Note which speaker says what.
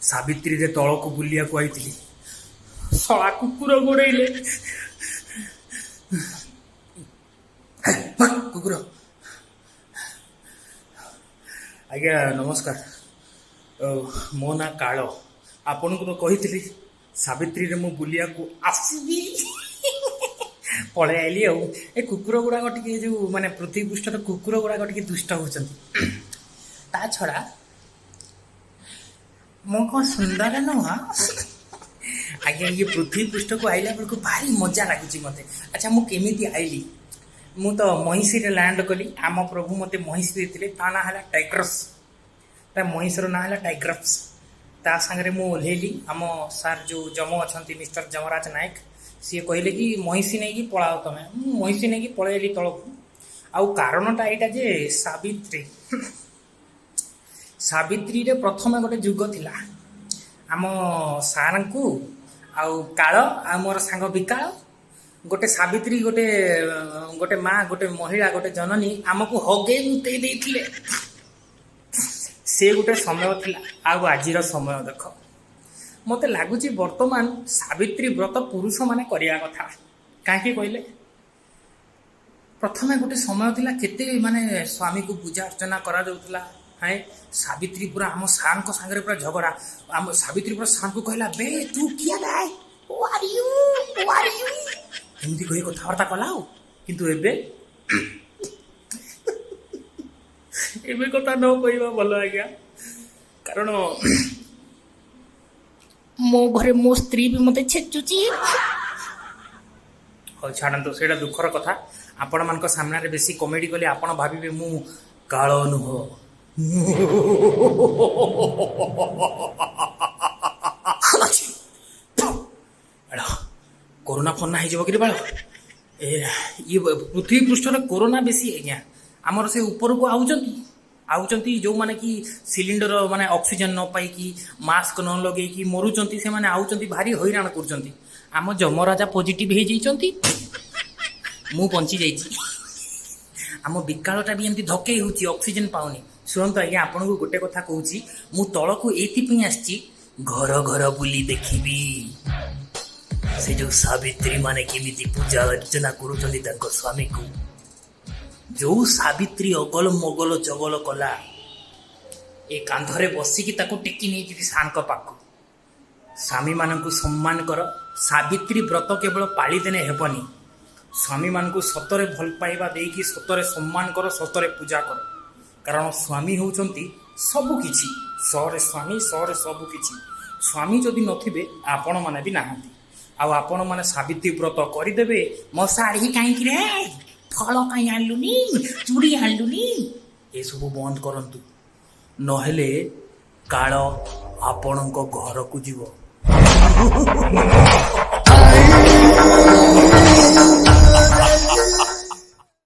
Speaker 1: ସାବିତ୍ରୀରେ ତଳକୁ ବୁଲିବାକୁ ଆଇଥିଲି, ଶଳା କୁକୁର ଗୋଡ଼େଇଲେ। କୁକୁର। ଆଜ୍ଞା ନମସ୍କାର, ମୋ ନାଁ କାଳ। ଆପଣଙ୍କୁ ତ କହିଥିଲି ସାବିତ୍ରୀରେ ମୁଁ ବୁଲିବାକୁ ଆସିବି, ପଳେଇ ଆଇଲି। ଆଉ ଏ କୁକୁର ଗୁଡ଼ାକ ଟିକେ ଯେଉଁ ମାନେ ପୃଥିବୀ ପୃଷ୍ଠର କୁକୁର ଗୁଡ଼ାକ ଟିକେ ଦୁଷ୍ଟ ହେଉଛନ୍ତି। ତା ଛଡ଼ା ମୁଁ କ'ଣ ସୁନ୍ଦର ନୁହଁ ଆଜ୍ଞା? ଇଏ ପୃଥିବୀ ପୃଷ୍ଠକୁ ଆଇଲା ବେଳକୁ ଭାରି ମଜା ଲାଗୁଛି ମୋତେ। ଆଚ୍ଛା, ମୁଁ କେମିତି ଆଇଲି? ମୁଁ ତ ମହିଷୀରେ ଲ୍ୟାଣ୍ଡ କଲି। ଆମ ପ୍ରଭୁ ମୋତେ ମହିଷୀ ଦେଇଥିଲେ, ତା ନାଁ ହେଲା ଟାଇଗ୍ରସ୍। ତା ମହିଷର ନାଁ ହେଲା ଟାଇଗ୍ରସ୍। ତା ସାଙ୍ଗରେ ମୁଁ ଓହ୍ଲେଇଲି। ଆମ ସାର୍ ଯେଉଁ ଯମ ଅଛନ୍ତି, ମିଷ୍ଟର ଯମରାଜ ନାୟକ, ସିଏ କହିଲେ କି ମହିଷୀ ନେଇକି ପଳାଅ ତମେ। ମୁଁ ମହିଷୀ ନେଇକି ପଳେଇଲି ତଳକୁ। ଆଉ କାରଣଟା ଏଇଟା ଯେ ସାବିତ୍ରୀ, ସାବିତ୍ରୀରେ ପ୍ରଥମେ ଗୋଟେ ଯୁଗ ଥିଲା। ଆମ ସାର୍ଙ୍କୁ ଆଉ କାଳ ଆଉ ମୋର ସାଙ୍ଗ ବିକାଳ, ଗୋଟେ ସାବିତ୍ରୀ, ଗୋଟେ ଗୋଟେ ମା, ଗୋଟେ ମହିଳା, ଗୋଟେ ଜନନୀ ଆମକୁ ହଗେଇ ମୁତେଇ ଦେଇଥିଲେ। ସେ ଗୋଟେ ସମୟ ଥିଲା ଆଉ ଆଜିର ସମୟ ଦେଖ। ମୋତେ ଲାଗୁଛି ବର୍ତ୍ତମାନ ସାବିତ୍ରୀ ବ୍ରତ ପୁରୁଷମାନେ କରିବା କଥା। କାହିଁକି କହିଲେ, ପ୍ରଥମେ ଗୋଟେ ସମୟ ଥିଲା, କେତେ ମାନେ ସ୍ୱାମୀକୁ ପୂଜା ଅର୍ଚ୍ଚନା କରାଯାଉଥିଲା। ହାଏ, ସାବିତ୍ରୀ ପୁରା ଆମ ସାର୍ଙ୍କ ସାଙ୍ଗରେ ପୁରା ଝଗଡ଼ା। ଆମ ସାବିତ୍ରୀ ପୁରା ସାର୍ଙ୍କୁ କହିଲା, "ବେ ତୁ କିଏ ଭାଇ? Who are you? Who are you?" ଏମିତି କହି କଥାବାର୍ତ୍ତା କଲା। ଆଉ କିନ୍ତୁ ଏବେ ଏବେ କଥା ନ କହିବା ଭଲ ଆଜ୍ଞା, କାରଣ ମୋ ଘରେ ମୋ ସ୍ତ୍ରୀ ବି ମୋତେ ଛେଚୁଛି। ହଉ ଛାଡ଼ନ୍ତୁ, ସେଇଟା ଦୁଃଖର କଥା। ଆପଣମାନଙ୍କ ସାମ୍ନାରେ ବେଶୀ କମେଡ଼ି କଲେ ଆପଣ ଭାବିବେ ମୁଁ କାଳ ନୁହଁ। ଏଡ଼ା କରୋନା ଫୋନା ହେଇଯିବ କିରେ ବାଳ? ଏ ଇଏ ପୃଥିବୀ ପୃଷ୍ଠରେ କରୋନା ବେଶୀ ଆଜ୍ଞା। ଆମର ସେ ଉପରକୁ ଆଉଛନ୍ତି ଆଉଛନ୍ତି ଯେଉଁମାନେ କି ସିଲିଣ୍ଡର ମାନେ ଅକ୍ସିଜେନ୍ ନ ପାଇକି, ମାସ୍କ ନ ଲଗେଇକି ମରୁଛନ୍ତି, ସେମାନେ ଆଉଛନ୍ତି, ଭାରି ହଇରାଣ କରୁଛନ୍ତି। ଆମ ଯମରାଜା ପଜିଟିଭ୍ ହେଇଯାଇଛନ୍ତି, ମୁଁ ବଞ୍ଚି ଯାଇଛି। ଆମ ବିକାଳଟା ବି ଏମିତି ଧକେଇ ହେଉଛି, ଅକ୍ସିଜେନ୍ ପାଉନି। ଶୁଣନ୍ତୁ ଆଜ୍ଞା, ଆପଣଙ୍କୁ ଗୋଟେ କଥା କହୁଛି। ମୁଁ ତଳକୁ ଏଇଥିପାଇଁ ଆସିଛି, ଘର ଘର ବୁଲି ଦେଖିବି ସେ ଯୋଉ ସାବିତ୍ରୀ ମାନେ କେମିତି ପୂଜା ଅର୍ଚ୍ଚନା କରୁଛନ୍ତି ତାଙ୍କ ସ୍ୱାମୀକୁ। ଯୋଉ ସାବିତ୍ରୀ ଅଗଲ ମଗଲ ଜଗଲ କଲା, ଏ କାନ୍ଧରେ ବସିକି ତାକୁ ଟେକି ନେଇଯିବି ସାର୍ଙ୍କ ପାଖକୁ। ସ୍ୱାମୀମାନଙ୍କୁ ସମ୍ମାନ କର। ସାବିତ୍ରୀ ବ୍ରତ କେବଳ ପାଳିଦେଲେ ହେବନି, ସ୍ୱାମୀମାନଙ୍କୁ ସତରେ ଭଲ ପାଇବା ଦେଇକି ସତରେ ସମ୍ମାନ କର, ସତରେ ପୂଜା କର। କାରଣ ସ୍ୱାମୀ ହେଉଛନ୍ତି ସବୁ କିଛି। ସରେ ସ୍ୱାମୀ, ସରେ ସବୁ କିଛି। ସ୍ୱାମୀ ଯଦି ନଥିବେ, ଆପଣମାନେ ବି ନାହାନ୍ତି। ଆଉ ଆପଣମାନେ ସାବିତ୍ରୀ ବ୍ରତ କରିଦେବେ, ମୋ ଶାଢ଼ୀ କାହିଁକି ରେ, ଫଳ କାହିଁ ଆଣିଲୁନି, ଚୁଡ଼ି ଆଣିଲୁନି, ଏସବୁ ବନ୍ଦ କରନ୍ତୁ, ନହେଲେ କାଳ ଆପଣଙ୍କ ଘରକୁ ଯିବ।